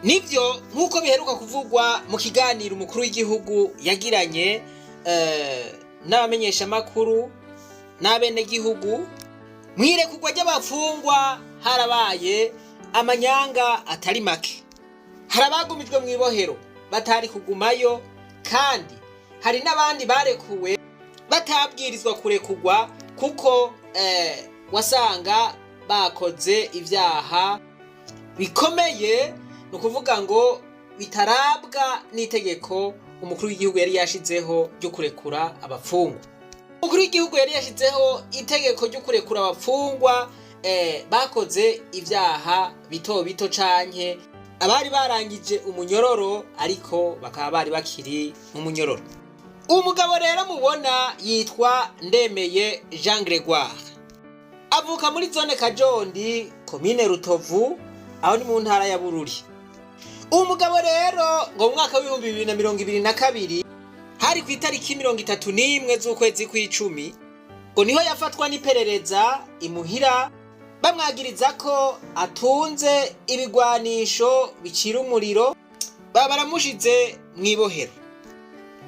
Nibyo, nk'uko biheruka kuvugwa mu kiganiro umukuru w'igihugu yagiranye n'abamenyeshamakuru n'abenegihugu, mw'irekurwa ry'abafungwa harabaye amanyanga atari make. Hari abagumijwe mu ibohero batari kugumayo, kandi hari n'abandi barekuwe batabwirizwa kurekugwa, kuko wasanga bakoze ibyaha bikomeye, ni ukuvuga ngo bitarabwa n'itegeko umukuru w'igihugu yari yashizeho ryo kurekura abafungwa. Umukuru w'igihugu yari yashizeho itegeko ryo kurekura abafungwa bakoze ibyaha bito bito canke abari barangije umunyororo ariko bakaba bari bakiri mu munyororo. Uwo mugabo rero mubona yitwa Ndemeye Jean Gregoire, avuka muri zone Kajondi, komine Rutovu, aho ni mu ntara ya Bururi. Uwo mugabo rero ngo mu mwaka w'2022, hari ku itariki 31 z'ukwezi kw'icumi, ngo niho yafatwa n'iperereza imuhira, bamwagiriza ko atunze ibigwanisho bicira umuriro, baba baramushize mw'ibohero.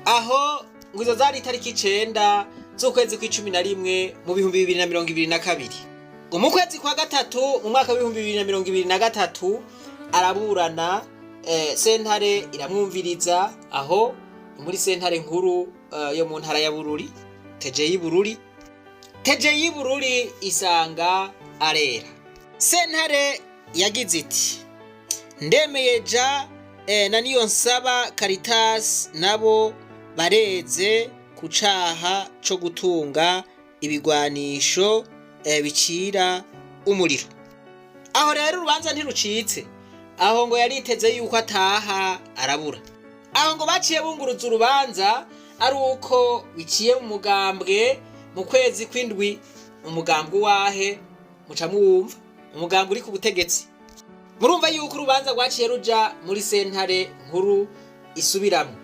Aho ngo izo zari itariki 9 z'ukwezi kw'icumi na rimwe mu 2022. Ngo mu kwezi kwa gatatu mu mwaka w'2023 araburana, sentare iramwumviriza. Aho ni muri sentare nkuru yo mu ntara ya Bururi, TGI y'Ibururi. TGI y'Ibururi isanga arera. Sentare yagize iti: "Ndemeye ja na Niyonsaba Caritas nabo bareze ku caha co gutunga ibigwanisho bicira umuriro." Aho rero urubanza ntirucitse. Aho ngo yariteze yuko ataha, arabura. Aho ngo baciye bunguruza urubanza ari uko biciye mu mugambwe mu kwezi kw'indwi. Umugambwe uwahe? Muca muwumva, umugambwe uri ku butegetsi. Murumva yuko urubanza rwaciye ruja muri sentare nkuru isubiramwo,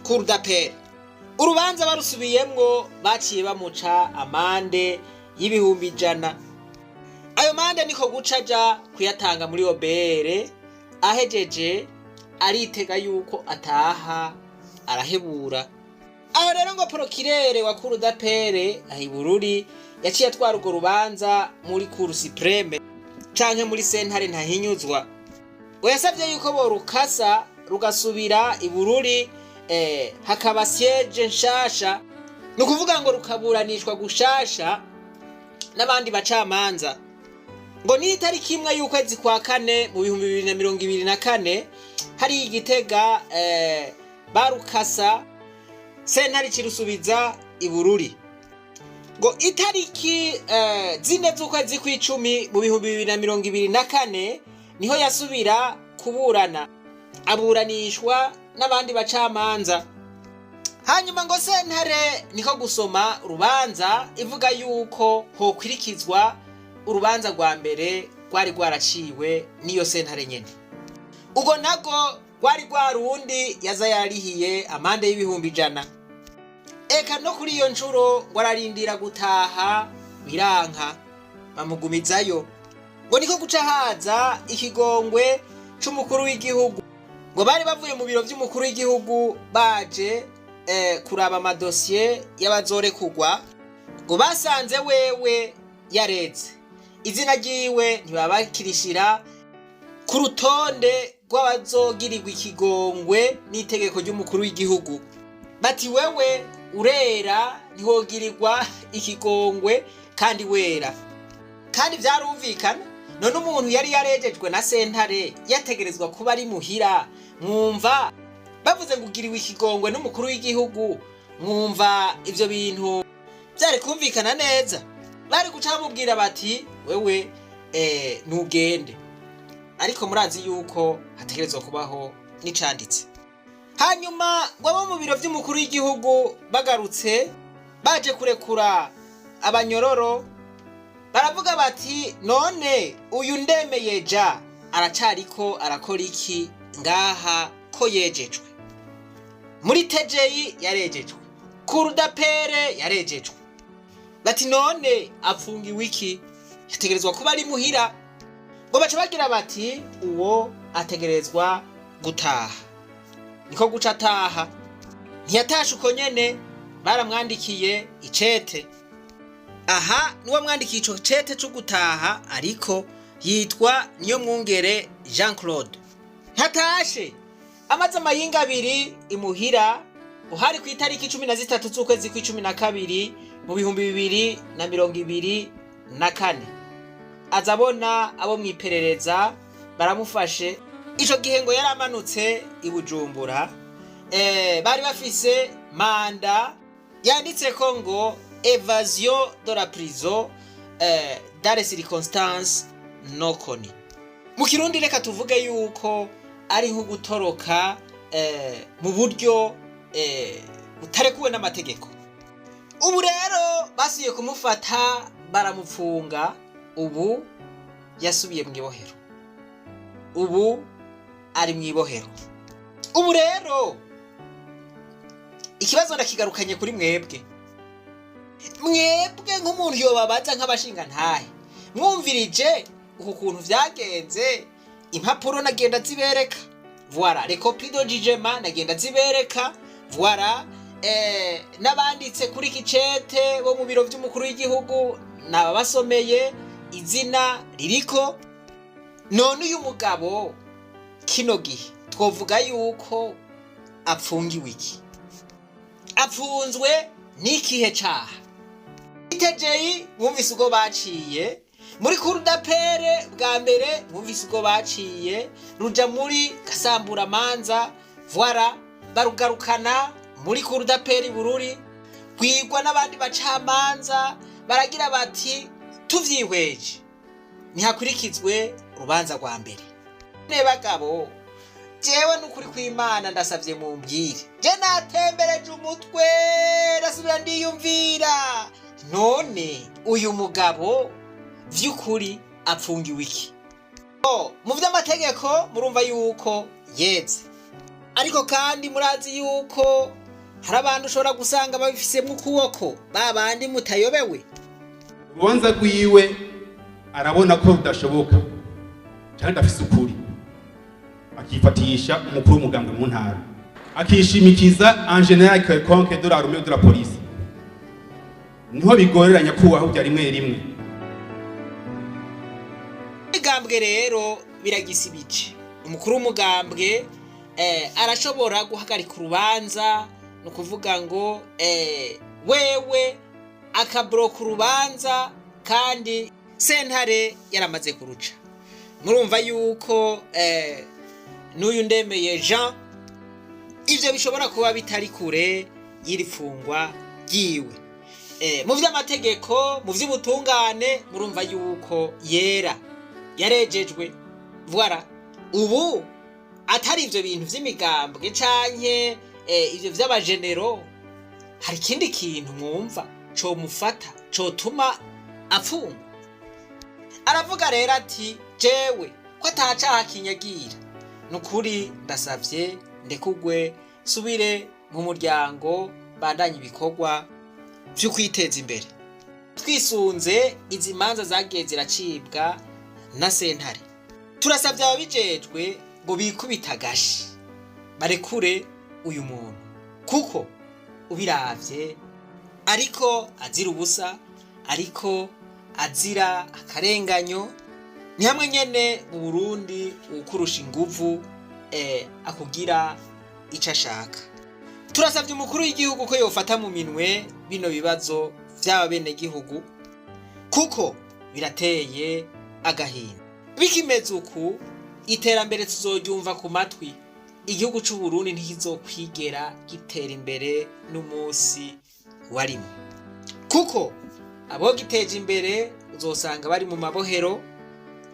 cour d'appel. Urubanza barusubiyemwo, baciye bamuca amande y'100.000. Ayo mande niko guca aja kuyatanga muri OBR. Ahejeje aritega yuko ataha, arahebura. Aho rero ngo procureur wa cour d'appel aho Ibururi yaciye atwara urwo rubanza muri cour suprême canke muri sentare ntahinyuzwa. Ngo yasavye yuko borukasa rugasubira Ibururi, hakaba siège nshasha, ni ukuvuga ngo rukaburanishwa gushasha n'abandi bacamanza. Ngo ni itariki 1 y'ukwezi kwa kane mu 2024, hari Igitega, barukasa, sentare ikirusubiza Ibururi. Ngo itariki 4 z'ukwezi kw'icumi mu 2024 niho yasubira kuburana, aburanishwa n'abandi bacamanza. Hanyuma ngo sentare niko gusoma urubanza, ivuga yuko hokwirikizwa urubanza rwa mbere rwari rwaraciwe n'iyo sentare nyene. Ubwo nago rwari rwa rundi yaza yarihiye amande y'100.000. Eka no kuri iyo nshuro ngo ararindira gutaha biranka, bamugumizayo. Ngo niko guca haza ikigongwe c'umukuru w'igihugu. Ngo bari bavuye mu biro vy'umukuru w'igihugu baje kuraba amadosiye y'abazorekugwa. Ngo basanze wewe yareze, izina ryiwe ntibabakirishira ku rutonde rw'abazogirirwa ikigongwe n'itegeko ry'umukuru w'igihugu. Bati: "Wewe urera, ntiwogirirwa ikigongwe kandi wera." Kandi vyarumvikana. None umuntu yari yarejejwe na sentare yategerezwa kuba ari muhira. Mwumva bavuze ngo ugiriwe ikigongwe n'umukuru w'igihugu, mwumva ivyo bintu vyari kumvikana neza? Bari guca bamubwira bati: "Wewe nugende." Ariko murazi yuko hategerezwa kubaho n'icanditse. Hanyuma ngo abo mu biro vy'umukuru w'igihugu bagarutse baje kurekura abanyororo, baravuga bati: "None uyu Ndemeye ja aracariko arakora iki ngaha ko yejejwe muri TGI, yarejejwe cour d'appel, yarejejwe?" Bati: "None apfungiwe iki? Yategerezwa kuba ari muhira." Ngo baca bagira bati: "Uwo Ategerezwa gutaha. Niko guca ataha. Ntiyatashe uko nyene, baramwandikiye icete. Aha niwamwandikiye ico cete co gutaha, ariko yitwa Niyomwungere Jean Claude. Ntatashe amaze amayinga 2 imuhira, uhari ku itariki 13 z'ukwezi kw'12 mu 2024, aza abona abo mw'iperereza baramufashe. Ico gihe ngo yaramanutse i Bujumbura, bari bafise mandat yanditseko ngo "évasion de la prison dans les circonstances non connues". Mu Kirundi reka tuvuge yuko ari nko gutoroka mu buryo butarekuwe n'amategeko. Ubu rero basubiye kumufata, baramupfunga. Ubu yasubiye mu ibohero, ubu ari mu ibohero. Ubu rero ikibazo ndakigarukanye kuri mwebwe, mwebwe nk'umuntu yobabaza nk'abashingantahe mwumvirije uku kuntu vyagenze. Impapuro nagenda zibereka, voilà, les copies de jugement nagenda zibereka, voilà, n'abanditse kuri iki cete bo mu biro vy'umukuru w'igihugu nababasomeye, izina ririko. None uyu mugabo kino gihe twovuga yuko apfungiwe iki? Apfunzwe n'ikihe caha? Itejeyi mwumvise ubwo baciye muri cour d'appel bwa mbere, mwumvise ubwo baciye ruja muri gasamburamanza, voilà, barugarukana muri cour d'appel Bururi, rwigwa n'abandi bacamanza, baragira bati: "Tuvyihweje, ntihakurikizwe urubanza rwa mbere." Ne bagabo, jewe n'ukuri kw'Imana ndasavye mumbwire. Je natembereje umutwe, ndasubira ndiyumvira: none uyu mugabo vy'ukuri apfungiwe iki? Mu vy'amategeko murumva yuko yeze, ariko kandi murazi yuko hari abantu ushobora gusanga babifisemwo ukuboko, ba bandi mutayobewe. Urubanza rwiwe arabona ko rudashoboka cyane, adafise ukuri, akifatisha umukuru w'umugambwe mu ntara, akishimikiza en général quelconque de l'armée ou de la police. Niho bigorera nyakubahwa bya rimwe rimwe. Imigambwe rero biragisa ibice. Umukuru w'umugambwe arashobora guhagarika urubanza, ni ukuvuga ngo wewe akabloka urubanza kandi sentare yaramaze kuruca. Murumva yuko n'uyu Ndemeye Jean ivyo bishobora kuba bitari kure y'iri fungwa ryiwe. Mu vy'amategeko, mu vy'ubutungane, murumva yuko yera yarejejwe, voilà. Ubu atari ivyo bintu vy'imigambwe canke ivyo vy'abajenero, hari ikindi kintu mwumva comufata cotuma apfungwa? Aravuga rero ati: "Jewe ko atacaha kinyagira, nukuri ndasavye ndekugwe, nsubire mu muryango, bandanye ibikorwa vyo kwiteza imbere." Twisunze izi manza zagiye ziracibwa na sentare, turasabye ababijejwe ngo bikubita agashi, barekure uyu muntu, kuko ubiravye ariko azira ubusa, ariko azira akarenganyo. Ni hamwe nyene mu Burundi ukurusha inguvu akugira ico ashaka. Turasabye umukuru w'igihugu ko yofata mu minwe bino bibazo vy'aba benegihugu, kuko birateye agahinda. Bikimeze uku, iterambere tuzoryumva ku matwi. Igihugu c'u Burundi ntikizokwigera gitera imbere n'umunsi warimwe, kuko abogiteje imbere uzosanga bari mu mabohero,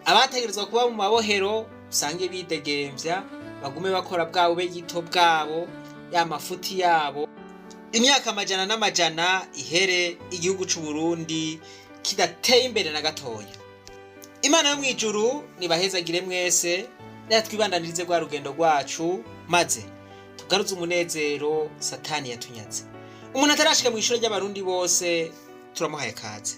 abategerezwa kuba mu mabohero usange bidegemvya, bagume bakora bwa bube gito bwabo, ya mafuti yabo. Imyaka amajana n'amajana ihere igihugu c'u Burundi kidateye imbere na gatoya. Imana yo mw'ijuru nibahezagire mwese. Reka twibandanirize rwa rugendo rwacu, maze tugaruze umunezero Satani yatunyaze. Umuntu atarashika mw'ishure ry'Abarundi bose, turamuhaye kaze.